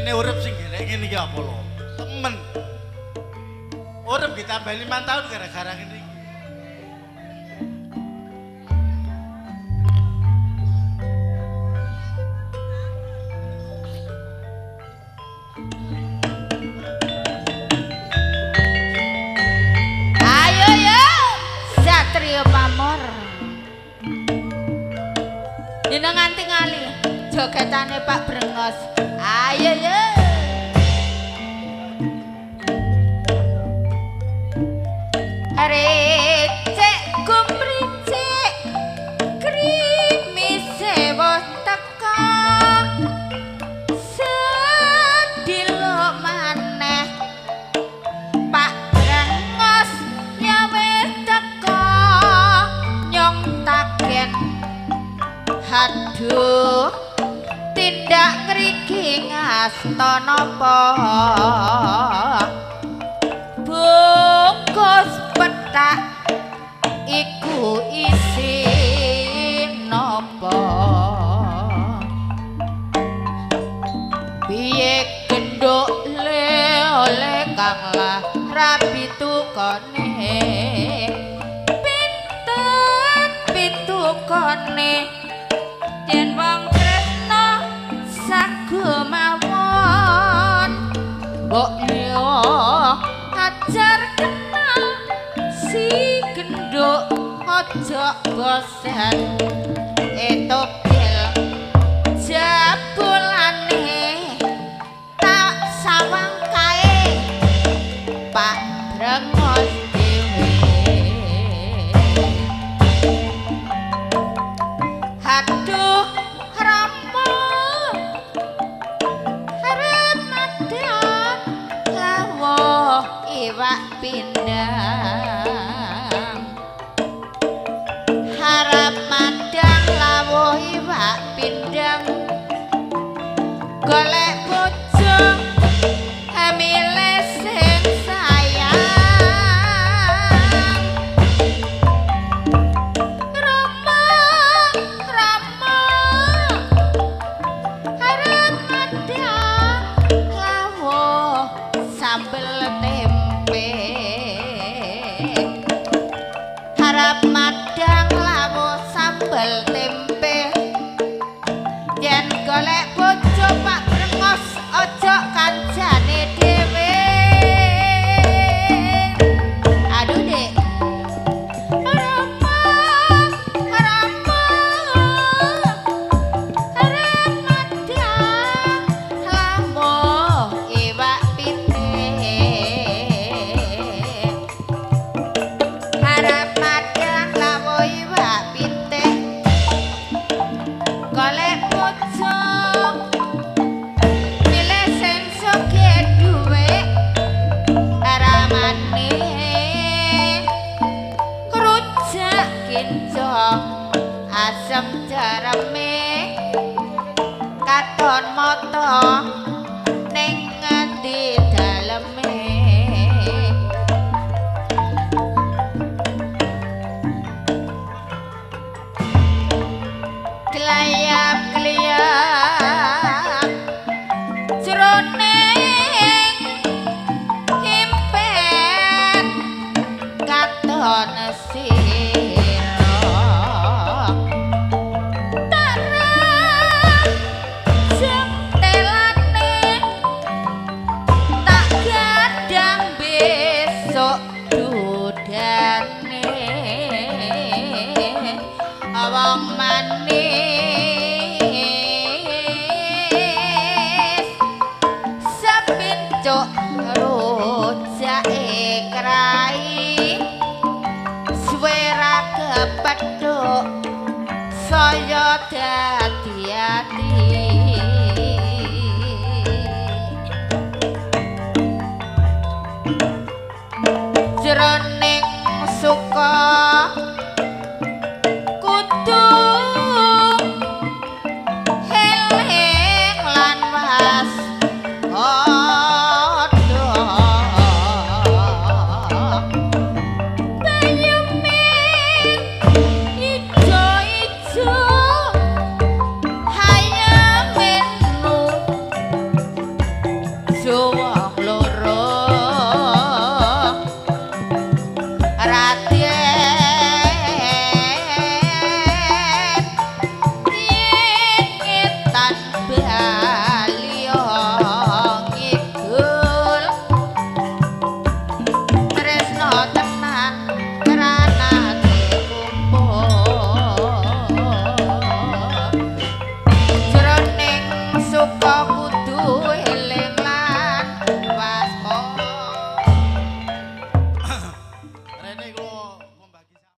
Ini urip sing ngene iki apa lho? Temen. Urip ditambah 5 tahun gara-gara ngene iki. Ayo yo, Satrio Pamor. Jenengan tingali jogetane Pak Brengos. Ayo yo. Recek gumricik krimise wis teka. Sedilo maneh Pak Brengos ya wis teka nyong taken. Aduh, tindak ngriki ngasta napa? Bungkus petak iku isi napa? Piye genduk le kang lah rabi tukone? Pinten pitukone? Yen wong tresna sago mawon, mbok yo ajar kenal si genduk aja bosen. Etogel jabulane tak sawang kae Pak Brengos dhewe. Aduh Rama Ramadan lawuh iwak pindang. Harap madang lawuh iwak pindang. Golek bojo hamile sing sayang. Rama Rama harap madang lawuh sambel tempe. Harap madang lawuh sambel tempe. Yen golek bojo Pak Brengos aja kancane dhewe. Aduh Dek. Rama Rama harap madang lawuh iwak pitik. Harap madang lawuh iwak pitik. Golek bojo milih sing sugih dhuwit ramane rujak kinco asem jareme katon mata ning ngendi daleme. Kelayap keliyap jroning impen katon si